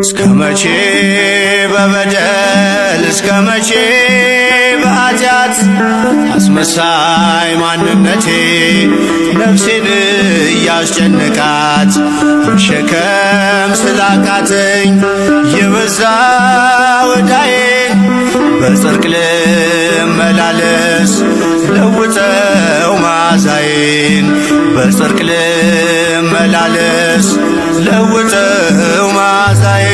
እስከ መቼ በበደል፣ እስከ መቼ በኃጢአት፣ አስመሳይ ማንነቴ ነፍሴን እያስጨነቃት፣ መሸከም ስላቃተኝ የበዛ ዕዳዬን፣ በጽድቅ ልመላለስ፣ ለውጠው መዓዛዬን። በጽድቅ ልመላለስ፣ ለውጠው መዓዛዬን።